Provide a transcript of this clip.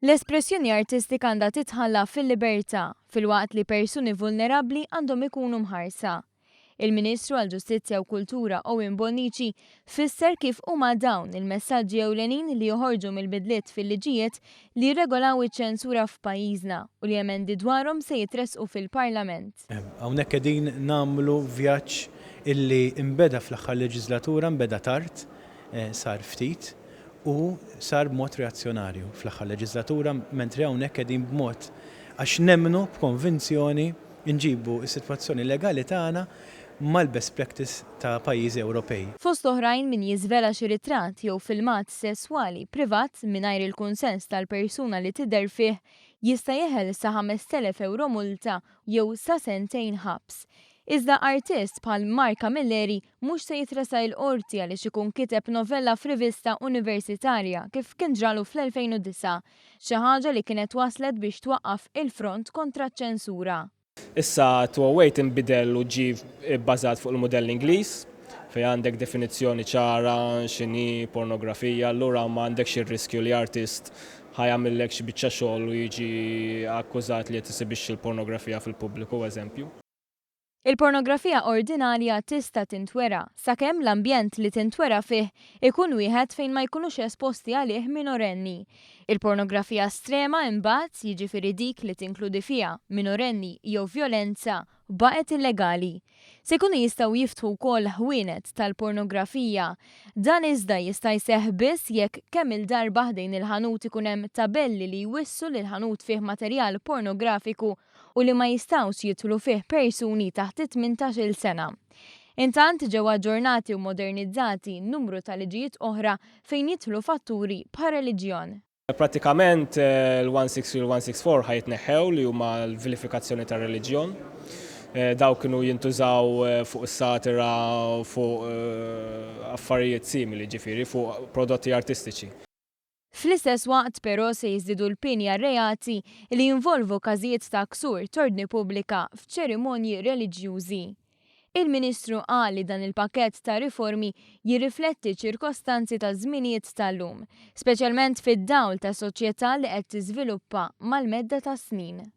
L-espressjoni artistika għandha titħalla fil-libertà, filwaqt li persuni vulnerabbli għandhom ikunu mħarsa. Il-Ministru għall-Ġustizzja u Kultura Owen Bonnici fisser kif huma dawn il-messaġġi ewlenin li joħorġu mill-bidliet fil-liġijiet li jirregolaw iċ-ċensura f'pajjiżna u li emendi dwarhom se jitressqu fil-Parlament. Hawnhekk qegħdin nagħmlu vjaġġ illi nbeda fl-aħħar leġiżlatura, nbeda tard, sar ftit u sar b'mod reazzjonarju fl-aħħar leġiżlatura, mentri hawnhekk qegħdin b'mod għax nemmnu b'konvinzjoni nġibu s-sitwazzjoni legali tagħna mal-best practice ta' pajjiżi Ewropej. Fost oħrajn min jiżvela xi ritratt jew filmat sesswali privat mingħajr il-kunsens tal-persuna li tidher fih jista' jeħel sa 5,000 ewro multa jew sa sentejn ħabs. Iżda artist bħal Mark Camilleri mhux se jitressaq il-Qorti għaliex ikun kiteb novella f'rivista universitarja kif kien ġralu fl-2009, xi ħaġa li kienet wasslet biex twaqqaf il-Front kontra ċ-Ċensura. Issa 208 inbidel u ġie bbażat fuq il-mudell Ingliż, fejn għandek definizzjoni ċara x'inhi pornografija, allura ma għandekx ir-riskju li artist ħa jagħmillek xi biċċa xogħol u jiġi akkużat li qed jesibixxi l-pornografija fil-pubbliku, eżempju. Il-pornografija ordinarja tista' tintwera, sakemm l-ambjent li tintwera fih ikun wieħed fejn ma jkunux esposti għalih minorenni. Il-pornografija estrema, imbagħad, jiġifieri dik li tinkludi fiha minorenni jew vjolenza, baqgħet illegali. Se jkunu jistgħu jiftħu wkoll ħwienet tal-pornografija. Dan iżda jista' jseħħ biss jekk kemm-il darba ħdejn il-ħanut ikun hemm tabelli li jwissu li l-ħanut fih materjal pornografiku u li ma jistgħux jidħlu fih persuni taħt it-tmintax-il sena. Intant ġew aġġornati u modernizzati numru ta' liġijiet oħra fejn jidħlu fatturi bħar-reliġjon. Prattikament l-163 u l-164 ħa jitneħħew li huma l-vilifikazzjoni tar-reliġjon. Dawk kienu jintużaw fuq is-satira u fuq affarijiet simili, ġifieri fuq prodotti artistiċi. Fl-istess waqt però se jiżdiedu l-pieni għar-reati li jinvolvu każijiet ta' ksur t'ordni pubblika f'ċerimonji reliġjużi. Il-Ministru qal li dan il-pakkett ta' riformi jirrifletti ċ-ċirkostanzi taż-żminijiet tal-lum, speċjalment fid-dawl ta' soċjetà li qed tiżviluppa mal-medda tas-snin.